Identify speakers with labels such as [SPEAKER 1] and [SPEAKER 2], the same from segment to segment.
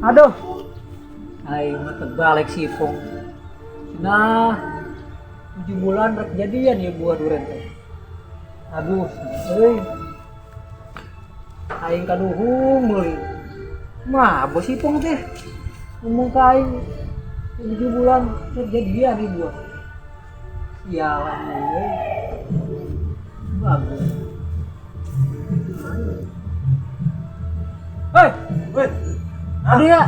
[SPEAKER 1] Aduh. Aing mah terbalik si Ipong. Nah, 7 bulan rek jadian ya buah duren teh. Aduh, euy. Aing kaduhung meuli. Mah, bos Ipong teh. Ngomong ka aing 7 bulan rek jadian ieu buah. Sialan euy. Bagus. Hei,
[SPEAKER 2] Wih,
[SPEAKER 1] kadia,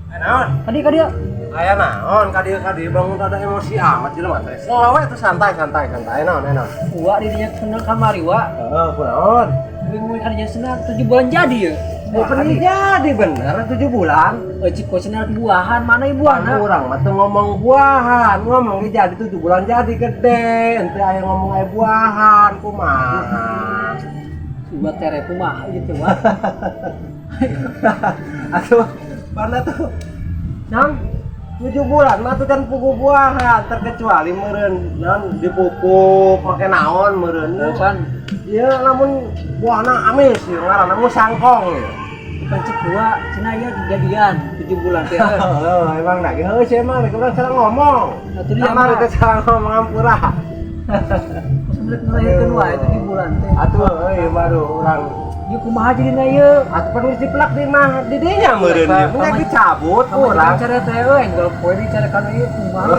[SPEAKER 2] aya naon?
[SPEAKER 1] Kadia, kadia.
[SPEAKER 2] Aya naon? Ka dieu ka dieu bangun rada emosi amat jelema teh. Selawe tuh santai santai santai naon aya naon.
[SPEAKER 1] Wa dirinya senang kamari wa.
[SPEAKER 2] Heeh, kunaon?
[SPEAKER 1] Bingung kadinya senang 7 bulan jadi ya.
[SPEAKER 2] Oh, pernah jadi bener 7 bulan.
[SPEAKER 1] Eh, cik senang buahan mana ibu anak?
[SPEAKER 2] Urang mah teu ngomong buahan, ngomong ge jadi 7 bulan jadi gede. Ente aya ngomong aya buahan kumaha.
[SPEAKER 1] Subat tere kumaha gitu wa.
[SPEAKER 2] Atuh, mana tuh? Nang 7 bulan mah tuh kan pugu buahan terkecuali meureun naon dipupuk make naon meureun.
[SPEAKER 1] Oh, kan
[SPEAKER 2] Iya, lamun buahna amis ieu ngaranna musangkong ieu.
[SPEAKER 1] Bukan cik dua, cina ya jadian 7 bulan teh.
[SPEAKER 2] Heuh, emang da heuh sih emang urang salah ngomong.
[SPEAKER 1] Atuh dia
[SPEAKER 2] Kamari
[SPEAKER 1] mah.
[SPEAKER 2] Teh salah ngomong ampura.
[SPEAKER 1] Terus mereka ngelahirkeun wae 7 bulan teh.
[SPEAKER 2] Atuh euy baru urang.
[SPEAKER 1] Ieu kumaha jadina ieu?
[SPEAKER 2] Atuh pan geus dipelak di mah di dinya meureun ieu. Mun dicabut
[SPEAKER 1] Kamu
[SPEAKER 2] urang.
[SPEAKER 1] Cara teh euy, enggal poe di cara kana ieu kumaha.